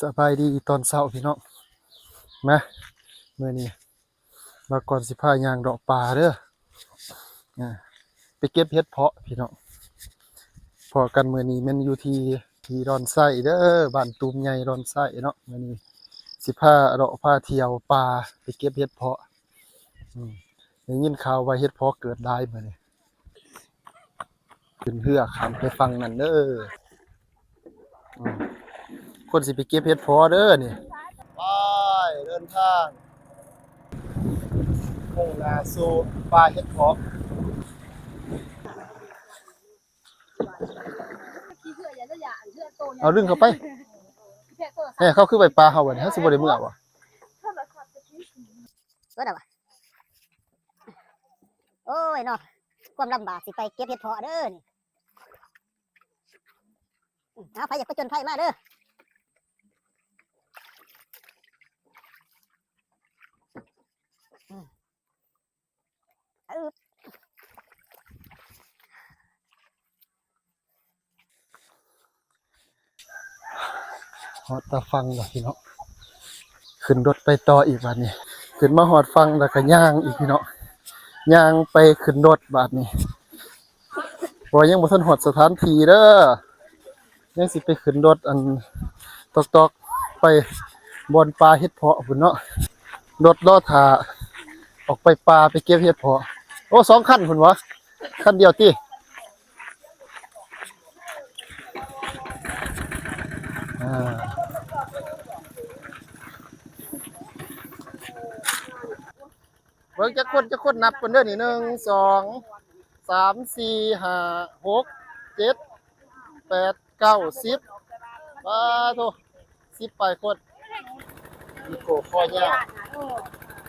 ສະບາຍດີຕອນເຊົ້າພີ່ນ້ອງ ມາ ມື້ນີ້ບ່າວກອນຊິພາຍ່າງເລາະປ່າເດີ ອ່າ ໄປເກັບເຫັດເຜາະພີ່ນ້ອງ. ພໍ້ກັນມື້ນີ້ແມ່ນຢູ່ທີ່ ທີ່ດອນໄຊເດີ ບ້ານຕູມໃຫຍ່ດອນໄຊເນາະ. ມື້ນີ້ຊິພາເລາະພາທ່ຽວປ່າ ໄປເກັບເຫັດເຜາະ. ອືມ ໄດ້ຍິນຂ່າວວ່າເຫັດເຜາະເກີດຫຼາຍມື້ນີ້. ຂຶ້ນເຮືອຂ້າມໄປຝັ່ງນັ້ນເດີ. ອືມ ຄົນຊິໄປເກັບເຫັດເຜາະເດີນີ້. ໄປ ເດີນທາງ ມຸ່ງໜ້າສູ່ປ່າເຫັດເຜາະ. ເອົາດຶງເຂົ້າໄປ. ແນ່ ເຂົາຄືໄປປ່າເຮົາບັດນີ້ ເຮົາຊິບໍ່ໄດ້ເມືອບໍ່? ເບິດແລ້ວວະ. ໂອ້ຍເນາະ ຄວາມລຳບາກ ຊິໄປເກັບເຫັດເຜາະເດີນີ້. ເອົາ ໃຜຢາກປະຈົນໄພມາເດີ. ອືມ ອຶບ ຮອດຕາຝັ່ງແລ້ວພີ່ນ້ອງ ຂຶ້ນລົດໄປຕໍ່ອີກບາດນີ້. ຂຶ້ນມາຮອດຝັ່ງແລ້ວກໍຍ່າງອີກພີ່ນ້ອງ ຍ່າງໄປຂຶ້ນລົດບາດນີ້. ເພາະວ່າຍັງບໍ່ທັນຮອດສະຖານທີ່ເດີ ຍັງຊິໄປຂຶ້ນລົດອັນຕອກໆ ໄປບ່ອນປ່າເຫັດເຜາະພຸ້ນເນາະ. ລົດລໍຖ້າອອກໄປປ່າໄປເກັບເຫັດເຜາະ. ໂອ້ ສອງຄັນພຸ້ນຫວາ? ຄັນດຽວຕິ? ອ່າ ເບິ່ງຈັກຄົນ ຈັກຄົນ ນັບເບິ່ງເດີນີ້ ໜຶ່ງ ສອງ ສາມ ສີ່ ຫ້າ ຫົກ ເຈັດ ແປດ ເກົ້າ ສິບ ປາໂທ ສິບປາຍຄົນ. ມີໂກຄອຍາວ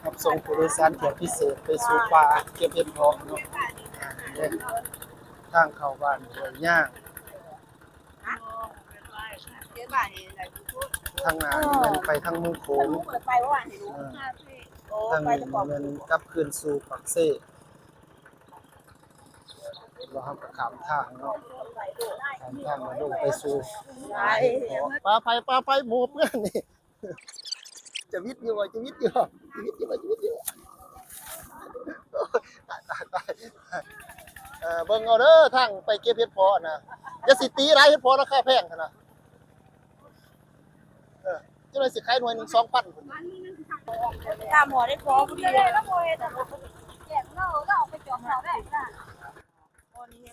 ຮັບສົ່ງຜູ້ໂດຍສານຖ້ຽວພິເສດໄປສູ່ປ່າເກັບເຫັດເຜາະເນາະ. ທາງເຂົ້າບ້ານຫ້ວຍຍາງ ທາງໜ້ານີ້ແມ່ນໄປທາງເມືອງໂຂງ ເອີ ທາງນີ້ແມ່ນກັບຄືນສູ່ປາກເຊ. ແລ້ວເຮົາກໍຂ້າມທາງເນາະ ຂ້າມທາງມາລົງໄປສູ່ ປາໄຜ ປາໄຜ ໝູ່ເພື່ອນນີ້. ຈະວິດຢູ່ບໍ່? ຈະວິດຢູ່ບໍ່? ຈະວິດຢູ່ບໍ່? ຈະວິດຢູ່ບໍ່? ຕາຍ ຕາຍ ຕາຍ ເອີ ເບິ່ງເອົາເດີ ທາງໄປເກັບເຫັດເຜາະນະ ຢ່າຊິຕີຫຼາຍ ເຫັດເຜາະລາຄາແພງຫັ້ນນະ. ເອີ ຈັ່ງໃດຊິຂາຍໜ່ວຍໜຶ່ງສອງພັນພຸ້ນ. ຕາໝໍໄດ້ພໍພໍດີ. ເ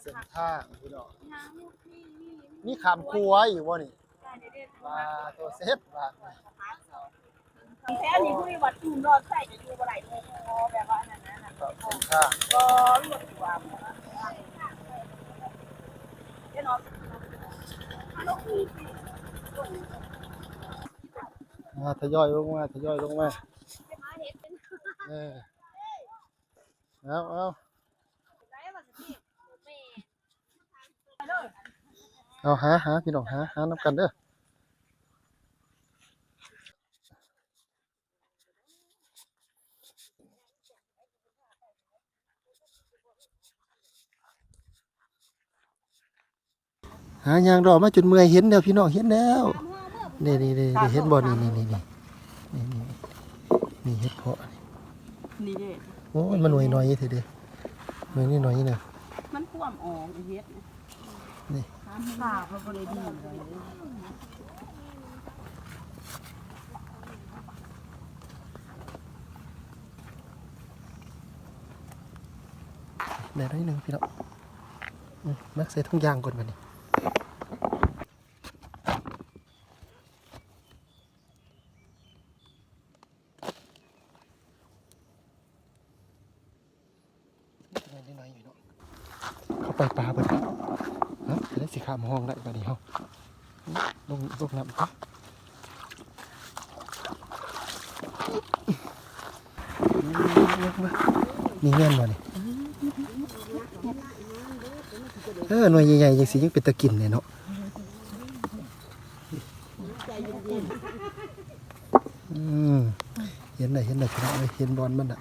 ສັ້ນທາງພີ່ນ້ອງ ມີຂ້າມຂົວອີກບໍ່ນີ້? ປາໂທ ເສັດບາດນີ້. ແທ້ນີ້ຜູ້ທີ່ວ່າຕູມລອດໃສ່ຈະຢູ່ບໍ່ໄດ້ ແບບວ່າອັນນັ້ນນະ ເສັ້ນທາງ ອ່າ ທະຍອຍລົງມາ ທະຍອຍລົງມາ. ເອີ ເອົາ ເອົາ ເອົາ ຫາ ຫາ ພີ່ນ້ອງ ຫາ ຫານຳກັນເດີ. ຫາຍ່າງເລາະມາຈົນເມື່ອຍ ເຫັນແລ້ວພີ່ນ້ອງ ເຫັນແລ້ວ. ນີ້ໆໆ ເຫັນບໍ່? ນີ້ໆໆ ນີ້ເຫັດເຜາະ ນີ້ເດ້. ໂອ້ຍ ມັນໜ່ວຍນ້ອຍແທ້ເດ້ ໜ່ວຍນ້ອຍໆນະ. ມັນພວມອອກເຫັດ ນີ້ ຂາມັນບໍ່ໄດ້ດີເລີຍ. ໄດ້ໜ້ອຍໜຶ່ງພີ່ນ້ອງ. ອືມ ມາໃສ່ຖົງຢາງກ່ອນບາດນີ້. ເຂົ້າໄປປ່າເບິດ. ເອົ້າ ຈະໄດ້ຊິຂ້າມຮ່ອງໄດ້ບາດນີ້ເຮົາ. ລົງ ລົງນ້ຳກ່ອນ. ນີ້ແມ່ນບໍ່ນີ້? ເອີ ໜ່ວຍໃຫຍ່ໆ ຈັ່ງຊີ້ຍັງເປັນຕາກິນເດ້ເນາະ. ອືມ ເຫັນແລ້ວ ເຫັນແລ້ວ ພີ່ນ້ອງເອີຍ ເຫັນບ່ອນມັນລະ.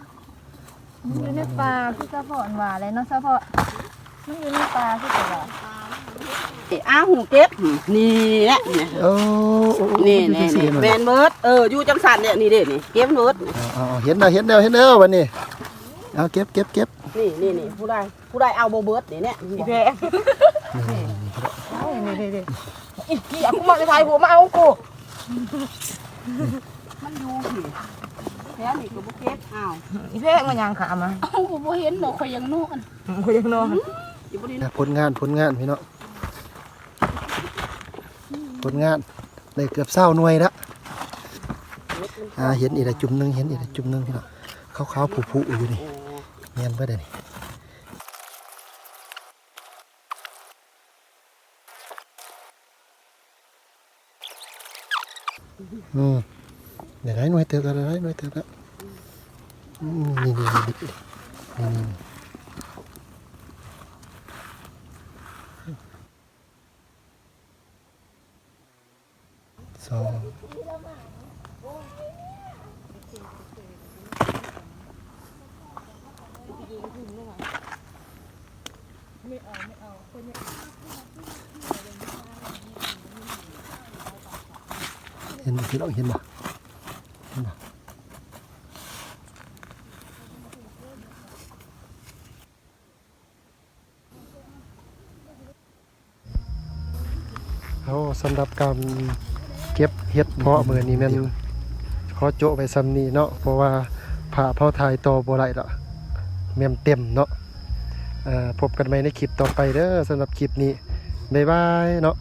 ມັນຢູ່ໃນປ່າຄືສະເພາະອັນວ່າແຫຼະເນາະ ສະເພາະ ມັນຢູ່ໃນປ່າຄືກັນວ່າ. ອ້າວ ຫູເກັບ ນີ້ແຫຼະ ນີ້ ໂອ້ ໂອ້ ໂອ້ ນີ້ ນີ້ ນີ້ ນີ້ ແມ່ນເບິດ ເອີ ຢູ່ຈັ່ງຊັ້ນແຫຼະ ນີ້ເດ້ ນີ້ ເກັບເບິດ ເອົາ ເອົາ ເຫັນແລ້ວ ເຫັນແລ້ວ ເຫັນແລ້ວ ບັດນີ້ ເອົາ ເກັບ ເກັບ ເກັບ ນີ້ ນີ້ ນີ້ ຜູ້ໃດ ຜູ້ໃດເອົາບໍ່ເບິດ ນີ້ ນີ້ ອີແພະ ນີ້ ນີ້ ນີ້ ນີ້ ອີກຽມ ມາຖ່າຍຮູບມາເອົາກູ ມັນຢູ່ພີ້ ແຖວນີ້ກໍບໍ່ເກັບ ອ້າວ ອີແພະ ມາຫຍັງຂາມາ ເອົາ ກໍບໍ່ເຫັນດອກ ຂ້ອຍຍັງນອນ ຂ້ອຍຍັງນອນ ອືມ ຢູ່ບໍ່ໄດ້ ຜົນງານ ຜົນງານ ພີ່ນ້ອງ ຜົນງານ ໄດ້ເກືອບຊາວໜ່ວຍລະ ອ່າ ເຫັນອີກລະຈຸ່ມໜຶ່ງ ເຫັນອີກລະຈຸ່ມໜຶ່ງ ພີ່ນ້ອງ ຂາວໆ ຜຸໆ ຢູ່ນີ້ ແມ່ນບໍ່ໄດ໋ນີ້. ອືມ ໄດ້ຫຼາຍໜ່ວຍເຕີບແລ້ວ ໄດ້ຫຼາຍໜ່ວຍເຕີບແລ້ວ ອືມ ນີ້ ນີ້ ນີ້ ນີ້ ນີ້ ສອງ ເຫັນບໍ່ ເຫັນບໍ່ ເຫັນບໍ່ ເຫັນບໍ່? ເອົາ ສຳລັບການເກັບເຫັດເພາະມື້ນີ້ແມ່ນຂໍໂຈະໄວ້ສ່ຳນີ້ເນາະ ເພາະວ່າພາບເຮົາຖ່າຍຕໍ່ບໍ່ໄດ້ລະ ແມ່ນເຕັມເນາະ ເອີ ພົບກັນໃໝ່ໃນຄລິບຕໍ່ໄປເດີ ສຳລັບຄລິບນີ້ ບາຍບາຍເນາະ.